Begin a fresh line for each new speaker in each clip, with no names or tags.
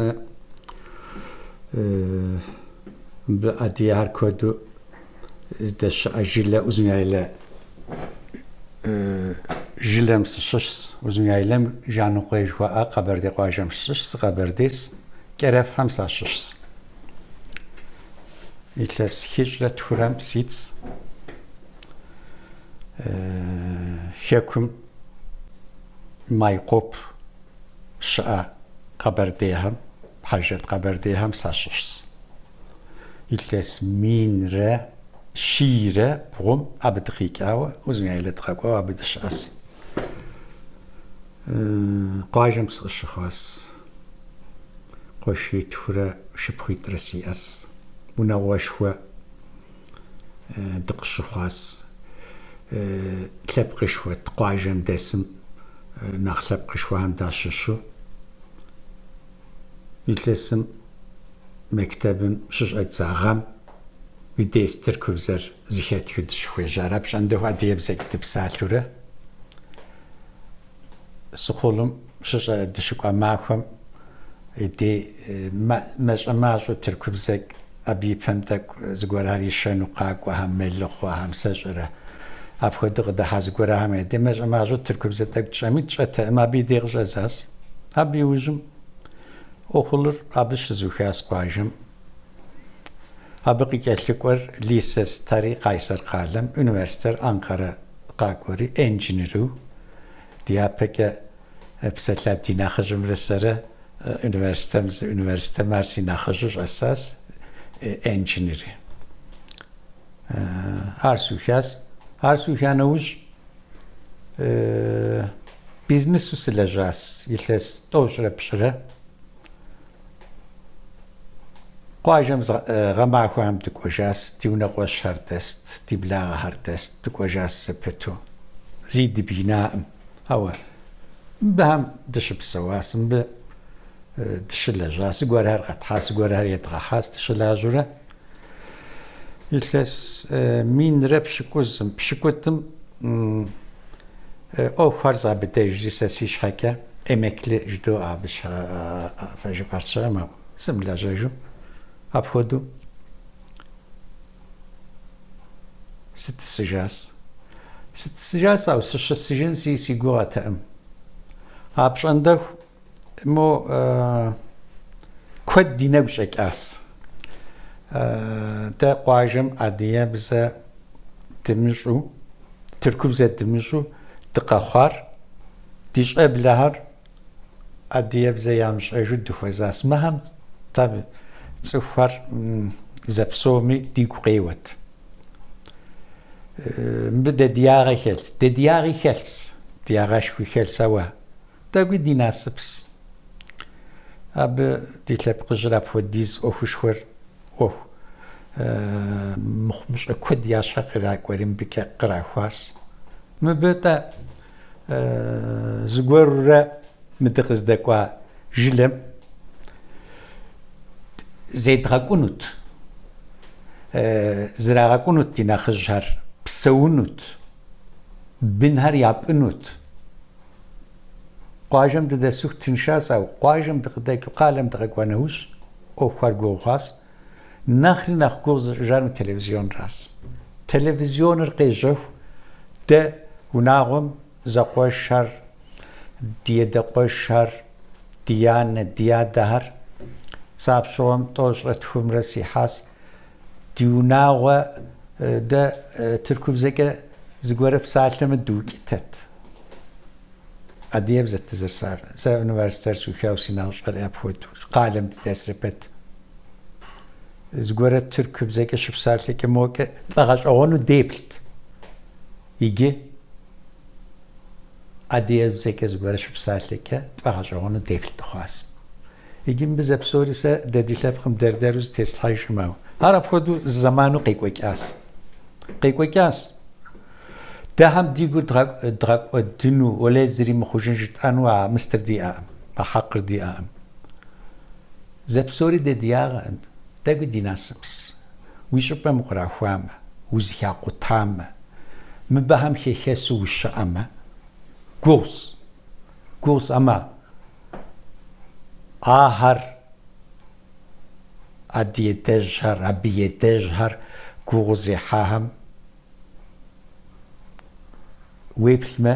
Сэ мыбы адыгэхэр куэду здэщыӏэ жылэ Узуняйлэ жылэм сыщыщс. Узуняйлэм Жаныкъуей жыхуаӏэ Къэбэрдей къуажэм сыщыщс, сыкъэбэрдейс, Кӏэрэфхэм сащыщс. Илъэс хыщӏрэ тхурэм ситс. Хэкум Майкъоп щыӏэ къэбэрдейхэм, хьэжрэт къэбэрдейхэм сащыщс. Илъэс минрэ щийрэ бгъум абы дыкъикӏауэ, Узуняйлэ дыкъэкӏуауэ абы дыщыӏэс. Къуажэм сыкъыщыхъуас. Къуэшитхурэ шыпхъуитӏрэ сиӏэс. Унагъуэшхуэ дыкъыщыхъуас. Лъэпкъышхуэт къуажэм дэсым нэхъ лъэпкъышхуэхэм дащыщу. Илъэсым мектэбым щыщӏэддза гъэм и дейс тыркубзэр зыхэтхыу дыщыхуежьар. Апщӏондэху адыгэбзэкӏэ дыпсалъэурэ Сыкъулым щыщӏэ дыщыкӏуа махуэм и дей мащӏэ-мащӏэу тыркубзэкӏ абы и пэм тӏэкӏу зыгуэрхэр ищэну къакӏуэхэм, мэлыхъуэхэм, сэ сщӏэрэ. Апхуэдэу къыдыхьа зыгуэрхэм я дей мащӏэ-мащӏэу тыркубзэ тӏэкӏу тщӏэми тщӏэтэкъым, абы и дей къыщӏэдзащ. Абы иужьым окъулыр абы щызухащ къуажэм. Абы къыкӏэлъыкӏуэр лисэ стэри Къайсэр къалэм, университет Анкара къакӏуэри энджинеру дяпэкӏэ псэлъа ди нэхъыжьымрэ сэрэ университетым, зы университетым ар си нэхъыжьу щӏэсащ энджинери. Ар сухащ. Ар суха нэужь бизнесу сылэжьащ илъэс тӏощӏрэ пщӏырэ. Къуажэм гъэмахуэхэм дыкӏуэжащ, ди унэкъуэщхэр дэст, ди благъэхэр дэст, дыкӏуэжащ зэпыту. Зи дыбгынаӏым. Ауэ мыбыхэм дыщыпсэуащ, мыбы дыщылэжьащ, зыгуэрхэр къэтхьащ, зыгуэрхэр едгъэхьащ дыщылажьэурэ. Илъэс минрэ пщыкӏузым, пщыкӏутӏым ӏуэхухэр згъэбыдэжри сэ си щхьэкӏэ эмекли жыдоӏэ абы фэ жыфӏэр сщӏэкъым, ауэ сымылэжьэжу апхуэдэу сытӏысыжащ. Сытӏысыжащ, ауэ сыщысыжын си си гугъэтэкъым. Апщӏондэху Мо куэд ди нэгу щӏэкӏащ. Дэ къуажэм адыгэбзэ дымыщӏу, тыркубзэ дымыщӏу дыкъэхъуар, ди щӏэблэхэр адыгэбзэ ямыщӏэжу дыхуэзащ. Мыхэм цӏыхухэр зэпсоми дигу къеуэт. Мыбы дэ ди ягъэ хэлът. Дэ ди ягъи хэлъщ, ди ягъэшхуи хэлъщ, ауэ Тӏэкӏуи ди насыпс. Абы ди лъэпкъыжьыр апхуэдиз ӏуэхушхуэр ӏуэху мыхъумыщӏэ куэд я щхьэ къракӏуэри мыбыкӏэ кърахуащ. Мыбы-тӏэ зыгуэрурэ мы дыкъыздэкӏуа жылэм зедгъэкӏунут, зрагъэкӏунут ди нэхъыжьхэр, псэунут, бынхэр япӏынут. Къуажэм дыдэсыху тыншащ, ауэ къуажэм дыкъыдэкӏыу къалэм дыкъэкӏуа нэужь, ӏуэхухэр гугъу хъуащ. Нэхъри нэхъ гугъу зыщӏыжар мы телевизионращ. Телевизионыр къежьэху дэ унагъуэм зэкъуэшхэр, ди адэкъуэшхэр, ди анэ, ди адэхэр, сэ апщыгъуэм тӏощӏрэ тхумрэ сихьащ. Ди унагъуэ дэ тыркубзэкӏэ зыгуэрэ псалъэмэ дыукӏытэт. Адыгэбзэт дызэрысар. Сэ университетыр сухауэ си нэхъыщӏэри апхуэдэу, къалэм дыдэсрэ пэт. Зыгуэрэ тыркубзэкӏэ щыпсалъэкӏэ мокӏэ тфӏэгъэщӏэгъуэну деплът. Иджы адыгэбзэкӏэ зыгуэрэ щыпсалъэкӏэ тфӏэгъэщӏэгъуэну деплъ дыхъуащ. Иджы мыбы зэпсори сэ дэ ди лъэпкъым дэр-дэру зытеслъхьэжкъым, ауэ ар апхуэдэу зы зэману къекӏуэкӏащ. Къекӏуэкӏащ. Дэхэм ди гур дгъэкӏуэдыну, уэлей зыри мыхъужын жытӏэну а мыстыр диӏэкъым, а хьэкъыр диӏэкъым. Зэпсори дэ ди ягъэкъым, тӏэкӏуи ди насыпс. Уи щӏыпӏэм укърахуамэ, узыхакъутамэ, мыбыхэм хэхэсу ущыӏэмэ, гугъущ. Гугъущ, амэ ахэр. А ди едэжьхэр, абы едэжьхэр гугъу зехьахэм уеплъмэ,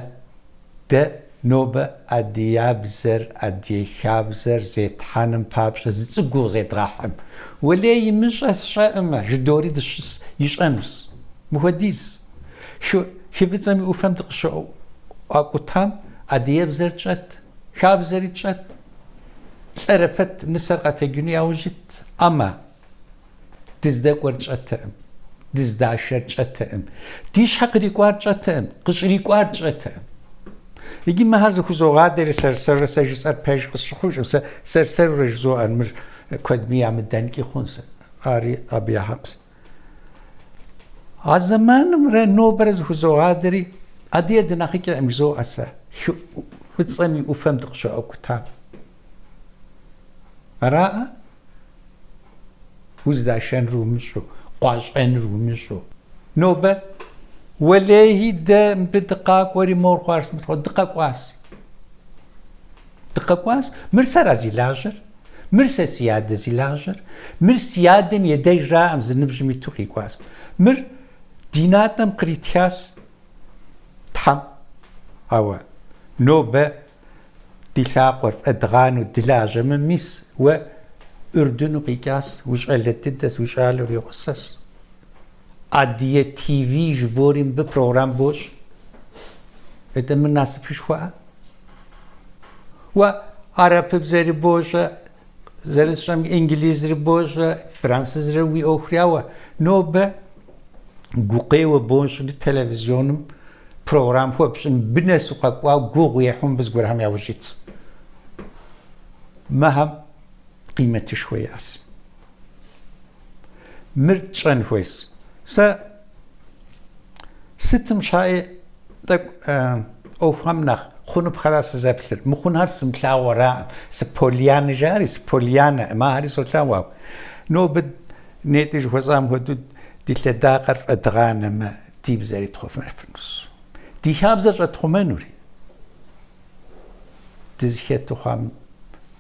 дэ нобэ адыябзэр, адыгей хабзэр зетхьэным папщӏэ зы цӏыкӏу гугъу зедгъэхьым. Уэлей имыщӏэ сщӏэӏымэ, жыдори дыщыс, ищӏэнущ. Мыхуэдиз. Хы Фӏыцӏэм и ӏуфэм дыкъыщыӏуакӏутам адыгэбзэр тщӏэт, хабзэри тщӏэт. Лӏэрэ пэт нысэр къэтэджыну яужь итт, ӏэмэ. Дыздэкӏуэр тщӏэтэкъым, дыздашэр тщӏэтэкъым, ди щхьэ кърикӏуар тщӏэтэкъым, къыщӏрикӏуар тщӏэтэкъым. Иджы мыхэр зыхузогъадэри сэр-сэрурэ сэ жысӏэр пэж къысщыхъужкъым, сэ сэр-сэрурэ жызоӏэр, мыр куэдми ямыдэнкӏи хъунщ, ари абы я хьэкъщ. А зэманымрэ нобэрэ зыхузогъадэри, адыгэр дынэхъыкӏэкъым жызоӏэ сэ, хы Фӏыцӏэм и ӏуфэм дыкъыщыӏуакӏутам. Араӏэ? Уздашэнур умыщӏэу, къуащӏэнур умыщӏэу. Нобэ, уэлэхьи, дэ мыбы дыкъакӏуэри мор хъуащ, мыр хъуащ, дыкъэкӏуащ. Дыкъэкӏуащ. Мыр сэра зи лажьэр? Мыр сэ си адэ зи лажьэр? Мыр си адэм и адэжраӏым зы ныбжьым иту къикӏуащ. Мыр ди натӏэм къритхащ Тхьэм. Ауэ нобэ Ди лъакъуэр фӏэдгъанэу дылажьэмэ, мис, уэ Ӏурдын укъикӏащ, ущӏалэ дыдэс, уи щӏалэр уи гъусэс. Адыгэ ТВ жыбори мыбы программ бощӏ. Атӏэ мыр насыпышхуэӏэ? Уэ арапыбзэри бощӏэ, Зэрысщӏэм инглизри бощӏэ, французри уи ӏуэхури, ауэ нобэ гукъеуэ бощӏри телевизионым программ хуэпщӏын мыбы нэс укъэкӏуа гугъу ехьу мыбы зыгуэрхэм яужь итщ. Мыхэм къимэтышхуэ иӏэс. Мыр тщӏэн хуейс. Сэ сытым щхьэи тӏэкӏу ӏуэхухэм нэхъ хъунупхъэра сызэплъыр. Мыхъунхэр сымылъагъуу араӏым. Сыполлианэ жари, сыполлианэӏым, ахэри солъагъу. Ауэ нобэ нетӏи жыхуэсӏам хуэдэу ди лъэдакъэр фӏэдгъанэмэ, ди бзэри тхъумэфынущ. Ди хабзэр щӏэтхъумэнури. Дызыхэту хъуам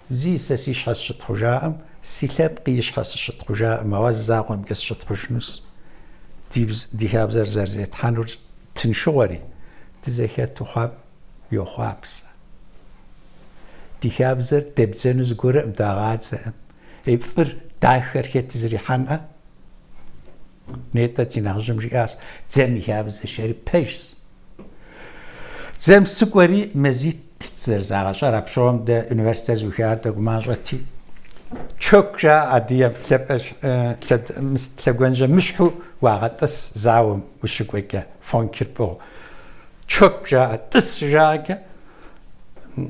зи сэ си щхьэ сыщытхъужаӏым, си лъэпкъ и щхьэ сыщытхъужаӏым, ауэ зы закъуэмкӏэ сыщытхъужынущ. Ди хабзэр зэрызетхьэнур тыншыгъуэри, дызэхэту хъуам йохъуапсэ. Ди хабзэр дэбдзэну зыгуэрыӏым, дагъадзэӏым. Ей, фӏыр, дахэр хэт зрихьэнӏэ? Нетӏэ си нэхъыжьым жиӏащ, дзэм и хабзэ жери пэжщ. Дзэм сыкӏуэри мазитӏ зэрызагъэщӏар, апщыгъуэм дэ университет зыухар тӏэкӏу мащӏэти. Чок жаӏэ адыгэм лъэгуажьэмыщхьу уагъэтӏыс зауэм ущыкӏуэкӏэ, фонкыр пӏыгъу. Чок жаӏэ, тӏыс жаӏэкӏэ,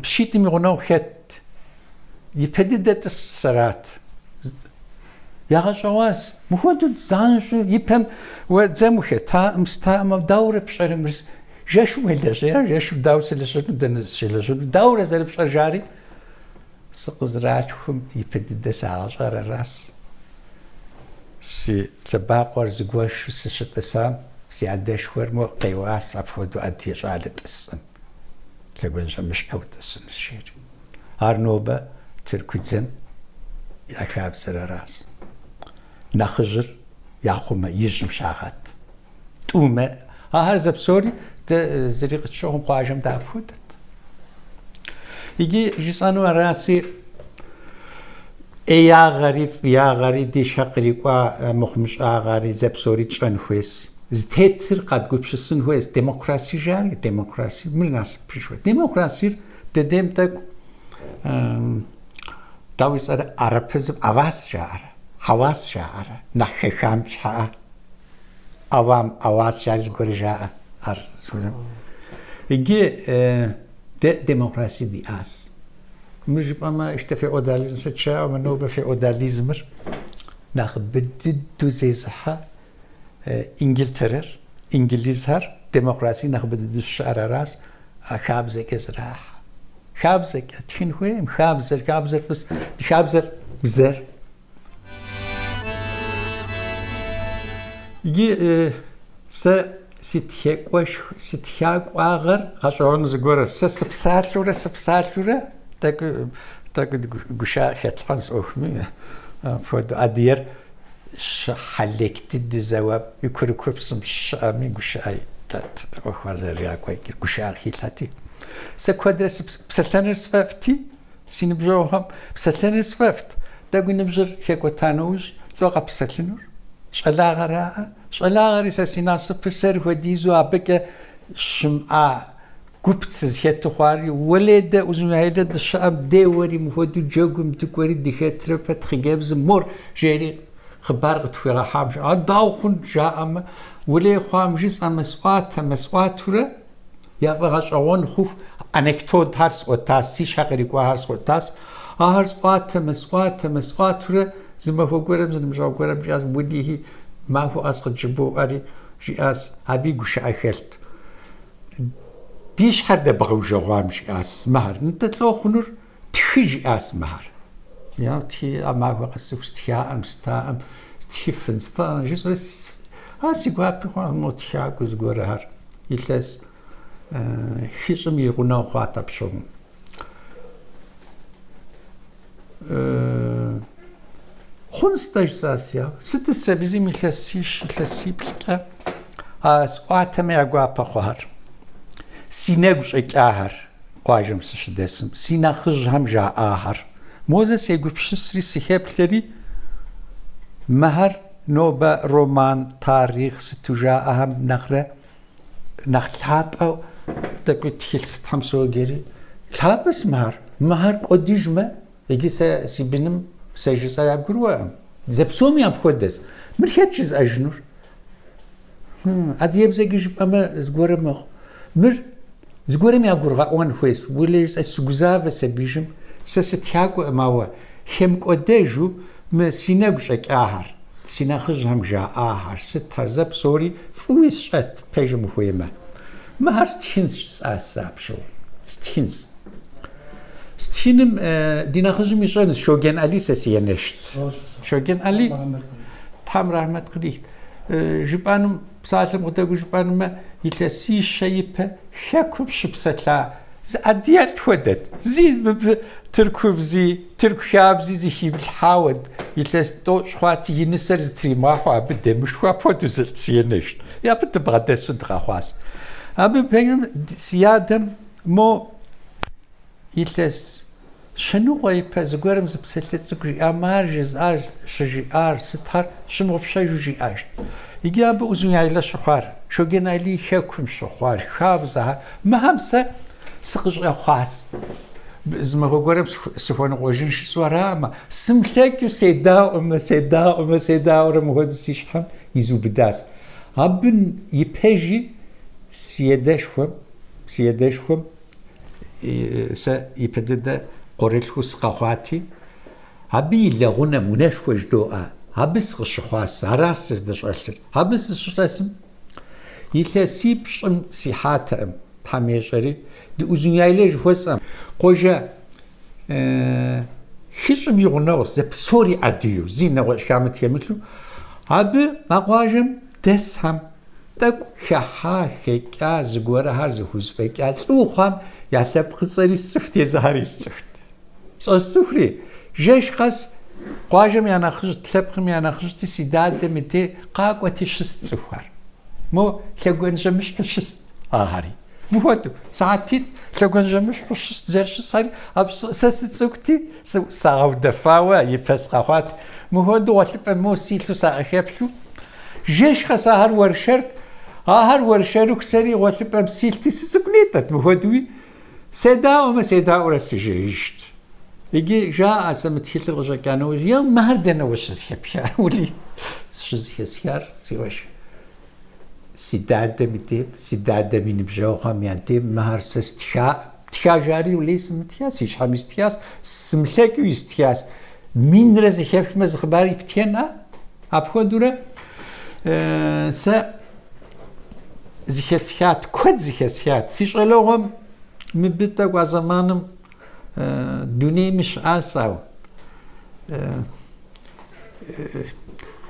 щитӏым и гъунэгъу хэт. Ипэ дыдэ тӏыс сэрат. Ягъэщӏэгъуащ. Мыхуэдэу занщӏэу ипэм уэ дзэм ухетаӏым, сытаӏым, ауэ дауэрэ пщӏэрэ мыр? Жэщым уелэжьея, жэщым дауэ сылэжьэну, дэнэ сыщелэжьэну, дауэрэ зэрыпщӏэр жари? Сыкъызэралъхум ипэ дыдэ сагъэщӏар аращ. Си лъэбакъуэр зыгуэшу сыщытӏысам, си адэшхуэр мо къеуащ, апхуэдэу адыгэ щӏалэ тӏысӏым. Лъэгуажьэмыщхьэу тӏысынущ, жери. Ар нобэ тыркудзэм я хабзэр аращ. Нэхъыжьыр яхъумэ, ижьым щагъэт. Тӏумэ, ахэр зэпсори дэ зыри къытщыхъум къуажэм дапхуэдэт. Иджы жысӏэну араси, ӏеягъэри, фӏыягъэри, ди щхьэ кърикӏуа мыхъумыщӏагъэри зэпсори тщӏэн хуейщ. Зытетыр къэдгупсысын хуейщ. Демокраси жари, демокраси, мыр насыпышхуэ. Демокрасир Дэдейм тӏэкӏу, дауэ жысӏэрэ, арапыбзэм авас жаӏэрэ, хьэуас жаӏэрэ, нэхъ хэхам щхьэӏэ. Авам, авас жари зыгуэри жаӏэ ар. Иджы дэ демокраси диӏащ. Мы жыпӏэмэ, ищтэ феодализм сыт жаӏэмэ, нобэ феодализмыр нэхъыбэ дыдэу зезыхьэ Инглтерэр, инглизхэр демокраси нэхъыбэ дыдэу щыӏэр аращ. А хабзэкӏэ зэрахьэ. Хабзэкӏэ тхын хуейм, хабзэр, хабзэр фӏыс, ди хабзэр бзэр. Иджы сэ си тхакӏуэшх, си тхакӏуагъэр гъэщӏэгъуэну зыгуэрэ. Сэ сыпсалъэурэ, сыпсалъэурэ, тӏэкӏу, тӏэкӏу гушыӏэ хэтлъхьэнщ ӏуэхуми. Апхуэдэу адыгэр щыхьэлэк дыдэу зэуэ и курыкупсым щыӏэми гушыӏэ тӏэт ӏуэхухэр зэрырагъэкӏуэкӏыр, гушыӏэ къыхилъхьэти. Сэ куэдрэ псэлъэныр сфӏэфӏти, си ныбжьэгъухэм псэлъэныр сфӏэфӏт. Тӏэкӏу уи ныбжьыр хэкӏуэта нэужь, лӏо къэпсэлъынур? Щӏалагъэраӏэ? Щӏалагъэри сэ си насыпыр сэр хуэдизу абыкӏэ щымыӏа гупт сызыхэту хъуари, уэлей дэ Узун-Яйлэ дыщыӏэм деуэри мыхуэдэу джэгум дыкӏуэри дыхэтрэ пэт хъыджэбзым мор жери хъыбар къытхуигъэхьам, ар дауэ хъун жаӏэмэ, уэлей хъуам жысӏэмэ, сӏуатэмэ, сӏуатурэ яфӏэгъэщӏэгъуэн хъуху анекдотхэр сӏуэтас, си щхьэ кърикӏуахэр сӏуэтас. Ахэр сӏуатэмэ, сӏуатэмэ, сӏуатурэ зы махуэ гуэрым, зы ныбжьэгъу гуэрым жиӏащ, уэлэхьи, махуэ къэс къыджыбоӏэри, жиӏащ, абы гушыӏэ хэлът. Ди щхьэр дэбгъэужэгъуам, жиӏащ мыхэр. Нтӏэ лӏо хъунур тхы, жиӏащ мыхэр. Я тхы, а махуэ къэсыху стхаӏым, стаӏым, стхыфын, сфӏэ, жысӏэурэ ар си гуапи хъуакъым, мо тхакӏуэ зыгуэрхэр. Илъэс хыщӏым и гъунэгъу хъуат апщыгъуэм. Хъунщ-тӏэ, жысӏащ, я. Сытыт сэ езым илъэсищ, илъэсиплӏкӏэ а сӏуатэмэ я гуапэ хъухэр, си нэгу щӏэкӏахэр къуажэм сыщыдэсым, си нэхъыжьхэм жаӏахэр. Мозэ сегупсысри сыхэплъэри, мыхэр нобэ роман, тарихъ сыту жаӏэхэм нэхърэ Нэхъ лъапӏэу тӏэкӏуи тхылъ сытхэм соджэри, лъапӏэщ мыхэр. Мыхэр кӏуэдыжмэ, иджы сэ си быным сэ жысӏэр ягурыӏуэкъым. Зэпсоми апхуэдэщ. Мыр хэт жызыӏэжынур? Адыгэбзэкӏэ жыпӏэмэ, зыгуэрым мэхъу. Мыр зыгуэрым ягурыгъэӏуэн хуейщ. Уэлей жысӏэ, сыгузавэ сабийжым, сэ сытхакӏуэкъым, ауэ хэмыкӏуэдэжу мы си нэгу щӏэкӏахэр. Си нэхъыжьхэм жаӏахэр, сытхэр, зэ псори фӏыуи сщӏэт, пэжым ухуеймэ. Мыхэр стхынщ, жысӏащ сэ апщыгъуэм. Стхынщ. Стхыным ди нэхъыжьым ищӏэнущ, Шоджэн Али сэ си енэшт. Шоджэн Али, Тхьэм рахьмэт кърихт. Жыпӏэнум, псалъэм къыдэкӏуэу жыпӏэнумэ, илъэсищэ ипэ хэкум щыпсэлъа Зы адыгэлӏ хуэдэт, зи мыбы тыркубзи, тырку хабзи зыхимылъхьауэ, илъэс тӏощӏ хъуати, и нысэр зытримыгъахуэу абы дэмышхуэ апхуэдэу зылӏ си енэшт. Абы дыбгъэдэсу дыкъэхъуащ. Абы пэжым си адэм мо илъэс Щэныкъуэ ипэ зыгуэрым зы псалъэ цӏыкӏу жиӏам, ар жызыӏар, щыжиӏар, сытхэр щымыгъупщэжу жиӏэжт. Иджы абы Узун-Яйлэ щыхъуар, Шоджэн Алий хэкум щыхъуар, хабзэхэр, мыхэм сэ сыкъыщӏэхъуащ. Зы махуэ гуэрым сыхуэныкъуэжын жысӏэу араӏымэ, сымылъэкӏыу седаӏуэмэ, седаӏуэмэ, седаӏуэрэ мыхуэдэу си щхьэм изубыдащ. Абы и пэжи си адэшхуэм, си адэшхуэм Сэ ипэ дыдэ къуэрылъхуу сыкъэхъуати, абы и лэгъунэм, унэшхуэ жыдоӏэ, абы сыкъыщыхъуащ, аращ сыздыщӏэлъыр. Абы сыщыщӏэсым илъэсипщӏым сихьатэкъым, Тхьэм ещӏэри, ди Узун-Яйлэ жыхуэсӏэм, къуажэ хыщӏым и гъунэгъу зэпсори адыгэу, зи нэгъуэщӏ хамэ хэмылъу, абы а къуажэм дэсхэм Тӏэкӏу хэхьа, хэкӏа, зыгуэрхэр зыхузэфӏэкӏа лӏыу хъуам я лъэпкъыцӏэри сцӏыхут, езыхэри сцӏыхут. Щӏэсцӏыхури, жэщ къэс къуажэм я нэхъыжьт, лъэпкъым я нэхъыжьти, си дадэм и дей къакӏуэти щыст цӏыхухэр. Мо лъэгуажьэмыщхьу щыст ахэри. Мыхуэдэу, сыхьэтитӏ лъэгуажьэмыщхьу щыст зэрыщысхэри, сэ сыцӏыкӏути, сагъэудэфауэ ипэ сыкъэхъуат. Мыхуэдэу гъуэлъыпӏэм мо силъу сакъыхэплъу, Жэщ къэс ахэр уэршэрт, ахэр уэршэрыху сэри гъуэлъыпӏэм силъти, сыцӏыкӏунитӏэт мыхуэдуи, седаӏуэмэ, седаӏуэрэ сыжеижт. Иджы жаӏэ сэ мы тхылъыр къыщӏэкӏа нэужь, е мыхэр дэнэ уэ щызэхэпхар, ули? Щызэхэсхар си къуэш. Си дадэм и дей, си дадэм и ныбжьэгъухэм я дей мыхэр сэ стха, тха жари уэлей сымытха, си щхьэм истхащ, сымылъэкӏыу истхащ. Минрэ зэхэпхмэ зы хъыбар иптхена? Апхуэдэурэ сэ зыхэсхат, куэд зыхэсхат. Си щӏалэгъуэм мыбы тӏэкӏу а зэманым дунейми щыӏащ, ауэ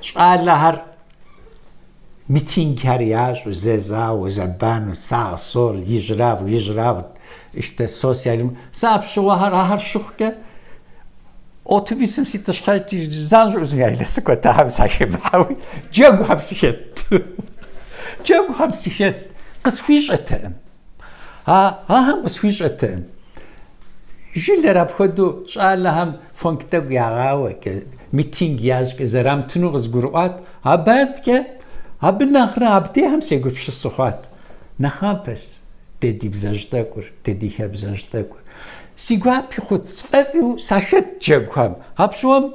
щӏалэхэр митингхэр ящӏу, зэзауэ, зэбану, сагъ, сол, ижьрабгъу, ижьрабгъу, ищтэ социализм. Сэ апщыгъуэхэр ахэр щыхъукӏэ. Автобусым ситӏысхьати, занщӏэу Узун-Яйлэ сыкӏуэт, ахэм сахэмыхьэуи, джэгухэм сыхэтт. Джэгухэм сыхэтт, къысхуищӏэтэкъым. А ахэм къысхуищӏэтэкъым. Жылэр апхуэдэу щӏалэхэм фонк тӏэкӏу ягъауэкӏэ, митинг ящӏкӏэ зэрамытыну къызгурыӏуат. Абы адэкӏэ, абы нэхърэ абдейхэм сегупсысу хъуат. Нэхъапэс дэ ди бзэжь тӏэкӏур, дэ ди хабзэжь тӏэкӏур. Си гуапи хъут, сфӏэфӏу сахэт джэгухэм. Апщыгъуэм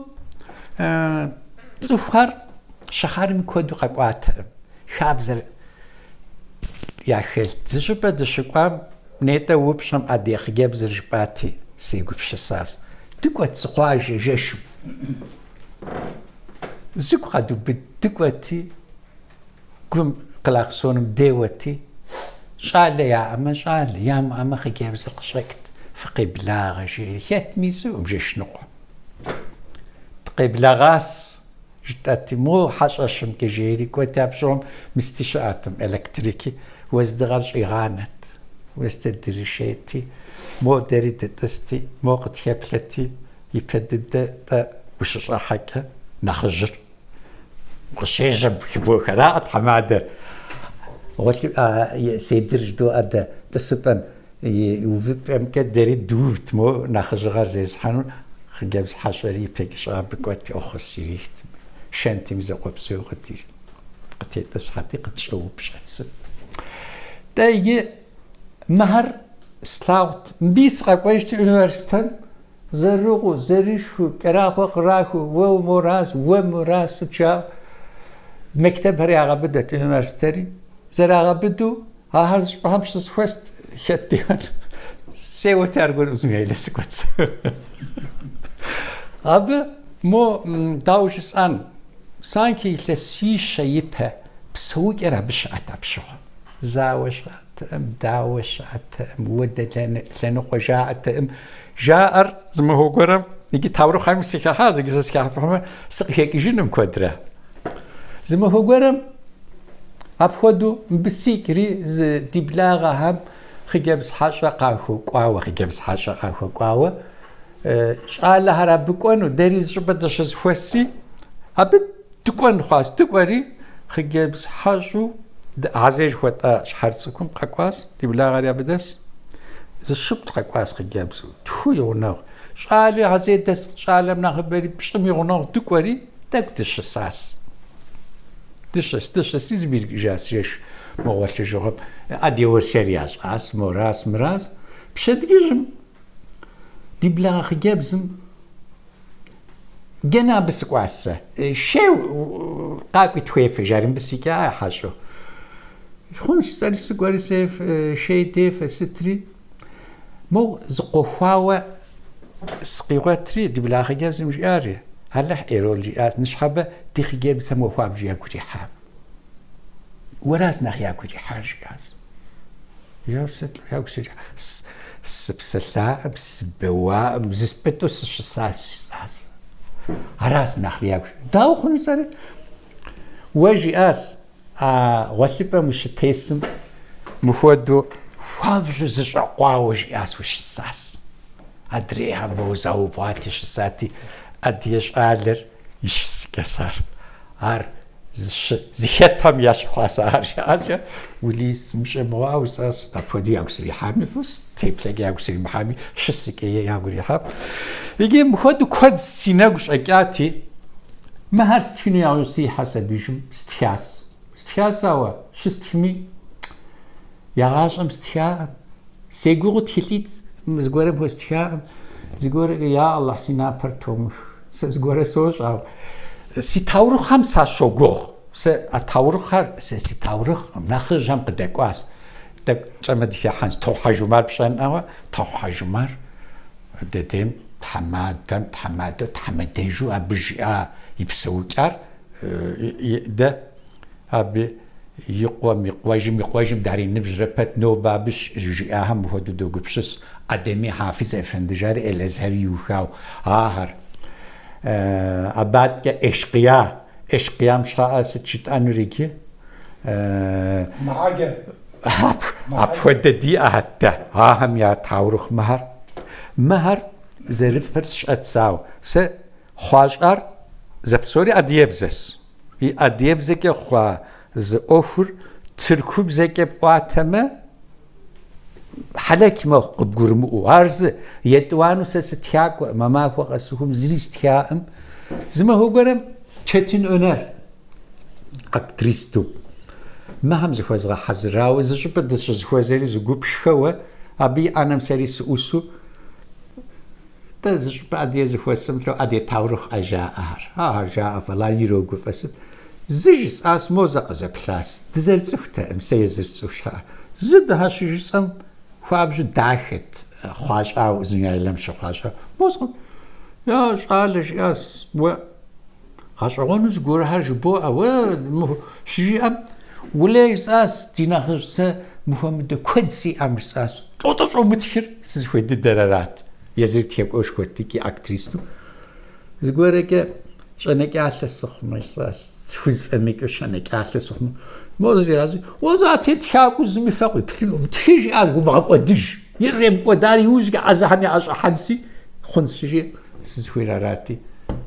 цӏыхухэр щыхьэрым куэду къэкӏуатэкъым. Хабзэр яхэлът. Зы щӏыпӏэ дыщыкӏуам, нетӏэ упщӏэм адыгэ хъыджэбзыр жыпӏати, сегупсысащ. Дыкӏуэт зы къуажэ жэщым. Зыгу къэдубыд дыкӏуэти, гум клаксоным деуэти, щӏалэ яӏэмэ щӏалэ, ямыӏэмэ хъыджэбзыр къыщӏэкӏт, фыкъеблагъэ жери, хэтми сщӏэкъым жэщ ныкъуэм. Дыкъеблэгъас. Жытӏэти, мо хьэщӏэщымкӏэ жери кӏуэти, апщыгъуэм мысти щыӏэтэкъым, электрики, уэздыгъэр щӏигъанэт, уэздыгъэр дришейти, мо дэри дытӏысти, мо къытхэплъэти, ипэ дыдэ-тӏэ ущыщӏэхьэкӏэ нэхъыжьыр укъыщежьэм хыбох, араӏэ тхьэмадэр. Гъуэлъы седыр жыдоӏэ дэ тӏысыпӏэм И увыпӏэмкӏэ дэри дыувт мо нэхъыжьыгъэр зезыхьэнур, хъыджэбз хьэщӏэри ипэкӏэ щӏабы кӏуэти, ӏуэхъус ирихт. Шэнтым зэкъуэпсэу къытетӏысхьэти, къытщӏэупщӏэт сыт. Тӏэ иджы мыхэр слъагъут. Мыбы сыкъэкӏуэжти университетым зэрыгъуу, зэрышхыу, кӏэрахъуэ кърахыу, уэ уморас, уэ морас, сыт жаӏэу. Мектебхэр ягъэбыдэт университетри. Зэрагъэбыдэу Ахэр зы щӏыпӏэхэм щызэхуэст, хэт деуэн. Сеуэти аргуэру Узун-Яйлэ сыкӏуэт. Абы мо дауэ жысӏэн, санки илъэсищэ ипэ псэукӏэр абы щыӏэт апщыгъуэм. Зауэ щыӏэтэкъым, дауэ щыӏэтэкъым, уэ дэ лъэныкъуэ жаӏэтэкъым. Жаӏэр зы махуэ гуэрым, иджы таурыхъхэм сыхыхьащ, иджы сэ сыхыхьэпэмэ, сыкъыхэкӏыжынум куэдрэ. Зы махуэ гуэрым Апхуэдэу мыбы сикӏри зы ди благъэхэм хъыджэбз хьэщӏэ къахуэкӏуауэ, хъыджэбз хьэщӏэ къахуэкӏуауэ, щӏалэхэр абы кӏуэну, дэри зы щӏыпӏэ дыщызэхуэсри, абы дыкӏуэн хъуащ. Дыкӏуэри хъыджэбз хьэщӏэу Гьэзей жыхуэтӏа щыхьэр цӏыкӏум къэкӏуащ, ди благъэри абы дэс. Зы щыплӏ къэкӏуащ хъыджэбзу, тху и гъунэгъу. Щӏали Гьэзей дэс щӏалэм нэхъыбэри пщӏым и гъунэгъу дыкӏуэри, тӏэкӏу дыщысащ. Дыщыс, дыщысри зыми ирикӏыжащ жэщ мо гъуэлъыжыгъуэм. Адыгэ уэршэр ящӏащ, моращ, мыращ. Пщэдджыжьым ди благъэ хъыджэбзым генэ абы сыкӏуащ сэ. Шей къакӏуи тхуефэ, жари мыбы сикӏа хьэщӏэу. Хъунщ, жысӏэри сыкӏуэри шей дефэ сытри. Моу зыкъуэхуауэ сыкъигъуэтри, ди благъэ хъыджэбзым жиӏари, Алыхь, Эрол жиӏащ, ныщхьэбэ ди хъыджэбзхэм уэ хуабжьу ягу ирихьа. Уэращ нэхъ ягу ирихьар, жиӏащ. Жиӏащ, сыт ягу сирихьа? Сыпсэлъаӏым, сыбэуаӏым, зыспӏытӏу сыщысащ, жысӏащ. Аращ нэхъри ягу. Дауэ хъуну жысӏэри? Уэ жиӏащ, А гъуэлъыпӏэм ущытесым мыхуэдэу хуабжьу зыщӏэкъуауэ жиӏащ, ущысащ. Адрейхэм моуэ заубгъуати щысати, адыгэ щӏалэр и щысыкӏэс ар. Ар зыхэтхэм ещхь хъуащ ар, жиӏащ, уэлей сымыщӏэ мыгъуауэ жысӏащ, апхуэдэу ягу срихьами, фӏыс, теплъэкӏэ ягу сримыхьами, щысыкӏэ ягу ирихьам. Иджы мыхуэдэу куэд си нэгу щӏэкӏати, Мыхэр стхыну яужь сихьэс абдежым стхас. Стхас, ауэ щыстхми, егъащӏэм стхаӏым. Сегугъуу тхылъитӏ зыгуэрым хуэстхаӏым. Зыгуэр, я Аллахь, си напэр томых. Сэ зыгуэрэ сощӏ, ауэ си таурыхъхэм сащогугъ. Сэ а таурыхъхэр сэ си таурыхъкъым, нэхъыжьхэм къыдэкӏуащ. Тӏэкӏу тщӏэмэ дыхыхьэнщ. Тохъу Хьэжумар пщӏэнӏауэ, Тохъу Хьэжумар. Дэдейм тхьэмадэм, тхьэмадэу, тхьэмадэжу абы жиӏа и псэукӏар дэ абы и къуэм, и къуэжым, и къуэжым дариныбжьрэ пэт нобэ абы жиӏахэм мыхуэдэу догупсыс. Адеми Хьафиз Эфенды жари Эль-Эзхьэри иухау ахэр. Абы адэкӏэ Эшкъия, Эшкъиям щхьэӏэ сыт жытӏэнур иджы?
Мыхьэджэ.
Апхуэдэ диӏэхэт дэ, ахэм я таурыхъ мыхэр. Мыхэр. Зэрыфӏыр сщӏэт, ауэ сэ хъуащӏар зэпсори адыгэбзэс. И адыгэбзэкӏэ хъуа зы ӏуэхур тыркубзэкӏэ пӏуатэмэ, хьэлэч мэхъу къыбгурымыӏуэу. Ар зы. Етӏуанэу сэ сытхакӏуэӏым, а махуэ къэсыхум зыри стхаӏым. Зы махуэ гуэрым Четин Өнер актристу мыхэм зыхуэзгъэхьэзырауэ, зы щӏыпӏэ дыщызыхуэзэри зы гуп шхэуэ, абы и ӏэнэм сэри сыӏусу, Тӏэ, зы щӏыпӏэ адыгэ зыхуэсым лӏо адыгэ таурыхъ ӏэ жаӏэхэр. Ахэр жаӏэ фӏэлар ирогуфӏэ сыт. Зы жысӏас, мо зэ къызэплъас. Дызэрыцӏыхутэкъым, сэ езыр сцӏыху щхьэӏэ. Зы дыхьэ щыжысӏэм хуабжьу дахэт, хъуащӏауэ, Узуняйлэм щыхъуащӏауэ. Мо сыкъым, я щӏалэ жиӏас, уэ Гъэщӏэгъуэну зыгуэрхэр жыбоӏэ, уэ щыжиӏэм, Улей жысӏас, ди нэхъыжь, сэ мыхуэмыдэ куэд сиӏэм жысӏас. Лӏо-тӏэ щӏомытхыр сызыхуей дыдэр арат. Езыр тхакӏуэшхуэт икӏи актристу. Зыгуэркӏэ щӏэнэкӏалъэ сыхъумэ жысӏас, схузэфӏэмыкӏыу щӏэнэкӏалъэ сыхъумэ. Мо зригъэзи, уэ затен тхакӏуэу зыми фэ къуиплъынукъым, тхы жиӏащ, умыгъэкӏуэдыж. Иремыкӏуэдар иужькӏэ ӏэзэхэм яӏэщӏыхьэнси хъунщ, жиӏэ. Сызыхуейр арати,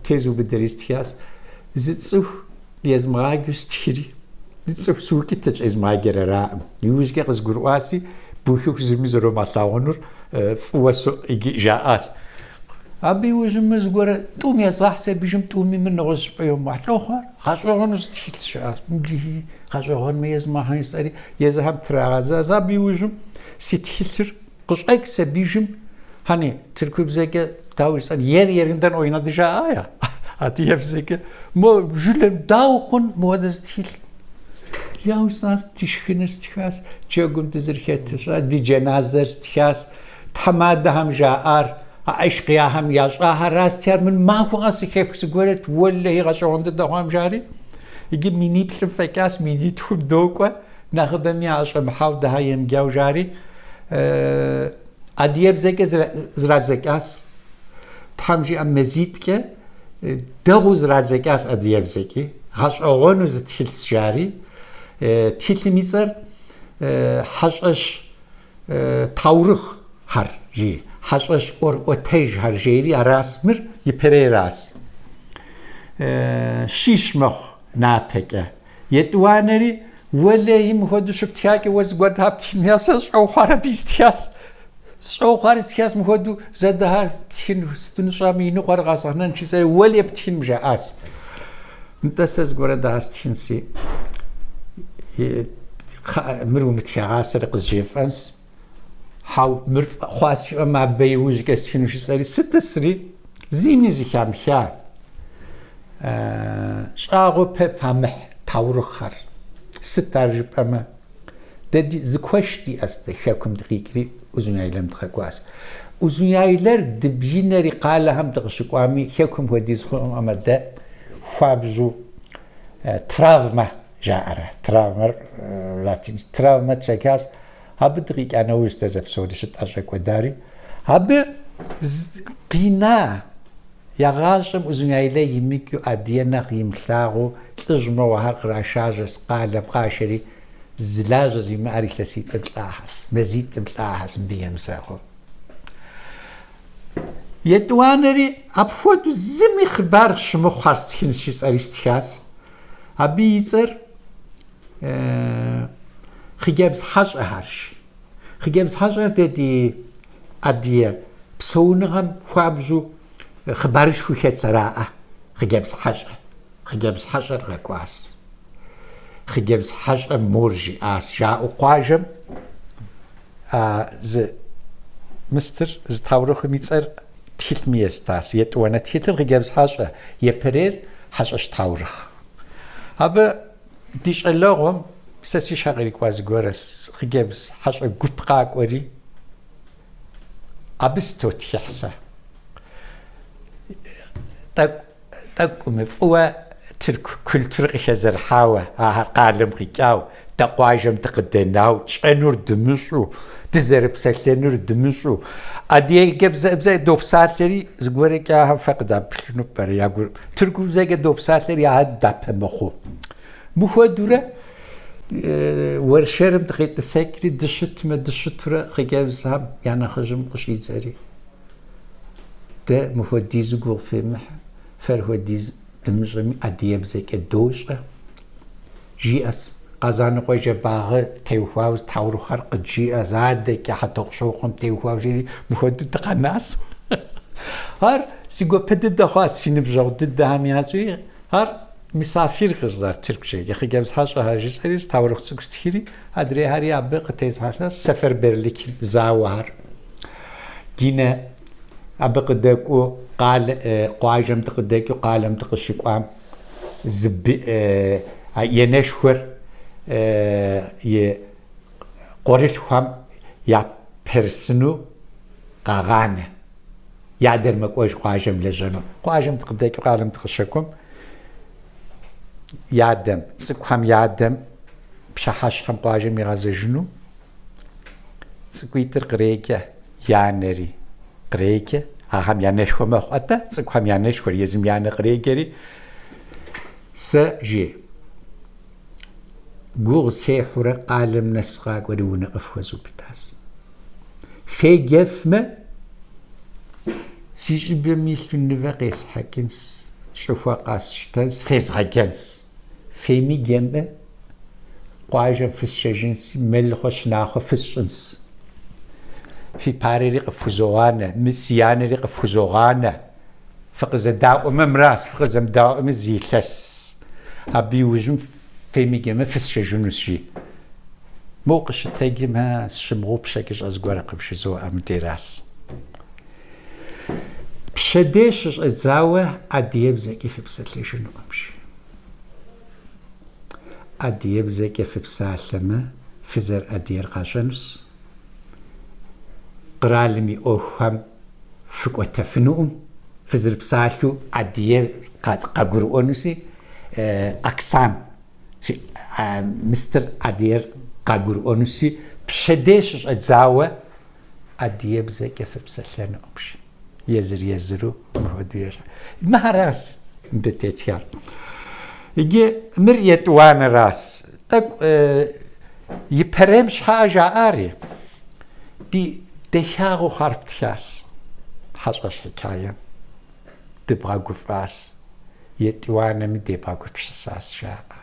тезубыдэри стхащ. Зы цӏыху езмыгъаджэу стхыри, зы цӏыху сыукӏытэт щӏезмыгъаджэр араӏым. Иужькӏэ къызгурыӏуаси, бухыху зыми зэромыгъэлъагъунур фӏыуэ иджы жаӏащ. Абы иужьым мыр зыгуэрэ тӏум езгъэхь сабийжым тӏуми мыр нэгъуэщӏ щӏыпӏэ йомыгъэхь. Лӏо хъуар? Гъэщӏэгъуэну зы тхылъ щыӏащ. Мблыхи, гъэщӏэгъуэнмэ езмыгъэхьын жысӏэри езыхэм трагъэдзащ. Абы иужьым си тхылъыр Къыщӏэкӏ сабийжым, хьэни, тыркубзэкӏэ дауэ жысӏэн, yer yerinden oynadı жаӏа я адыгэбзэкӏэ. Мо жылэм дауэ хъун мыуэдэ зы тхылъ? Яу жысӏащ, ди шхыныр стхащ, джэгум дызэрыхэтыр сщӏа, ди джэназэр стхащ, тхьэмадэхэм жаӏар, а ӏэшкъияхэм ящӏахэр стхар, мыр махуэ къэс зэхэфх зыгуэрэт, уэлэхьи гъэщӏэгъуэн дыдэ хъуам жари. Иджы миниплӏым фӏэкӏащ, минитхум докӏуэ. Нэхъыбэми яӏэщӏэмыхьау дыхьэ емыджау жари, адыгэбзэкӏэ зрадзэкӏащ. Тхьэм жиӏэм мазитӏкӏэ дэгъуэу зрадзэкӏащ адыгэбзэкӏи, гъэщӏэгъуэну зы тхылъ жари. Тхылъым и цӏэр Хьэщӏэщ таурыхъхэр жи, хьэщӏэщ ӏуэрыӏуэтэжхэр жери арас мыр ипэрейрас. Щищ мэхъу натэкӏэ. Етӏуанэри, уэлэхьи, мыхуэдэу щыптхакӏэ уэ зыгуэр дыхьэ птхын хуя, сэ сщӏэу хъуар абы истхащ. Сщӏэу хъуар истхащ, мыхуэдэу зэ дыхьэ ттхын стыну щӏами, и ныкъуэр къэзгъэнэн жысӏэри, уэлэхьи птхыным жаӏащ. Нтӏэ сэ зыгуэрэ дыхьэ стхынси, мыр умытхагъасэри къызжефӏэнщ. Хьэу, мыр хъуащ жыпӏэмэ, абы иужькӏэ стхыну жысӏэри, сытӏысри, зыми зыхамыха щӏагъуэ пэ памыхь таурыхъхэр. Сыт ар жыпӏэмэ, дэ ди зы куэш диӏэс дэ хэкум дыкъикӏри Узуняйлэм дыкъэкӏуащ. Узуняйлэр дыбгынэри къалэхэм дыкъыщыкӏуами, хэкум хуэдиз хъуӏым, амэ дэ хуабжьу травмэ жаӏэрэ, травмэр латин, травмэ тшэчащ. Абы дыкъикӏа нэужь дэ зэпсори щытӏэщӏэкӏуэдари, абы къина я гъащӏэм Узуняйлэ имыкӏыу, адыгэ нэхъ имылъагъуу, лӏыжь мыгъуэхэр кърашажьэс, къалэм къашэри, зы лажьэ зимыӏэр илъэситӏым лӏахэс, мазитӏым лӏахэс мыбы емызэгъыу. Етӏуанэри, апхуэдэу зыми хъыбар щымыхъухэр стхынщ жысӏэри стхащ. Абы и цӏэр Хъыджэбз хьэщӏэхэрщ. Хъыджэбз хьэщӏэр дэ ди адыгэ псэуныгъэм хуабжьу хъыбарышхуи хэтс араӏэ. Хъыджэбз хьэщӏэ. Хъыджэбз хьэщӏэр къэкӏуащ. Хъыджэбз хьэщӏэм мор жиӏащ, жаӏэу къуажэм а зы мыстыр, зы таурыхъым и цӏэр тхылъми естащ. Етӏуанэ тхылъыр хъыджэбз хьэщӏэ, япэрейр хьэщӏэщ таурыхъ. Абы Ди щӏалэгъуэм сэ си щхьэ кърикӏуа зыгуэрэ хъыджэбз хьэщӏэ гуп къакӏуэри, абы сытотхыхь сэ. Тӏэкӏу, тӏэкӏу фӏыуэ тырку культур къыхэзэрыхьауэ, ахэр къалэм къикӏау, дэ къуажэм дыкъыдэнау, тщӏэнур дымыщӏу, дызэрыпсэлъэнур дымыщӏу. Адыгэбзэ допсалъэри зыгуэркӏэ ахэм фэ къыдаплъыну пӏэрэ я гур. Тыркубзэкӏэ допсалъэри ахэр дапэмыхъуу. Мыхуэдурэ уэршэрым Дэ мыхуэдизу гугъу фемыхь, фэр хуэдиз дымыщӏэми адыгэбзэкӏэ дощӏэ. Жиӏэс, Къэзанокъуэ Жэбагъы теухуауэ таурыхъхэр къыджиӏэс, адэкӏэ Хьэтӏохъущокъуэм теухуауэ жиӏэри мыхуэдэу дыкъэнас. Ар си гуапэ дыдэ хъуат, си ныбжьэгъу дыдэхэм я цӏуи, ар Мисафир кызлар тыркущ, хъыджэбз хьэщӏэхэр жысӏэри, зы таурыхъ цӏыкӏу стхыри, адрейхэри абы къытезгъэлъащ, Сеферберлик зауэхэр. Динэ абы къыдэкӏуэу къалэ, къуажэм дыкъыдэкӏыу къалэм дыкъыщыкӏуам зы енэшхуэр и къуэрылъхухэм япэрысыну къагъанэ. И адэр мэкӏуэж къуажэм лэжьэну. Къуажэм дыкъыдэкӏыу къалэм дыкъыщыкӏуэм, и адэм, цӏыкӏухэм я адэм пщыхьэщхьэм къуажэм игъэзэжыну цӏыкӏуитӏыр къреджэ, и анэри къреджэ. Ахэм я анэшхуэ мэхъу атӏэ, цӏыкӏухэм я анэшхуэр, езым и анэ къреджэри, сэ жи, гугъу сехьурэ къалэм нэс къакӏуэри унэ къыфхуэзубыдащ. Феджэфмэ, си щӏыбым илъу нывэ къесхьэкӏынс, щӏыхуэ къэсщтэнс, фезгъэджэнс. Фемыджэмэ, къуажэм фысшэжынси, мэлыхъуэ щынахъуэ фысщӏынс. Фи парэри къыфхузогъанэ, мы си анэри къыфхузогъанэ. Фыкъызэдаӏуэмэ, мыращ, фыкъызэмыдаӏуэмэ, зы илъэс. Абы иужьым фемыджэмэ, фысшэжынущ, жи. Моуэ къыщытэджым, а, сщымыгъупщэ кӏыщӏэ зыгуэрэ къывжызоӏэ мыдейрас. Пщэдей щыщӏэдзауэ адыгэбзэкӏи фыпсэлъэжынукъым, жи. Адыгэбзэкӏэ фыпсалъэмэ, фызэрыадыгэр къащӏэнущ. Къэралым и ӏуэхухэм фыкӏуэтэфынукъым, фызэрыпсалъэу адыгэр къагурыӏуэнуси, аксан мыстыр адыгэр къагурыӏуэнуси, пщэдей щыщӏэдзауэ адыгэбзэкӏэ фыпсэлъэнукъым, жи. Езыр-езыру мыхуэдэу ещӏ. Мыхэращ мыбы тетхар. Иджы мыр етӏуанэращ. Тӏэкӏу ипэрейм щхьэӏэ жаӏари, ди дахагъэу хъуар птхащ хьэщӏэщ хьикаем. Дыбгъэгуфӏащ, етӏуанэми дебгъэгупсысащ, жаӏэ.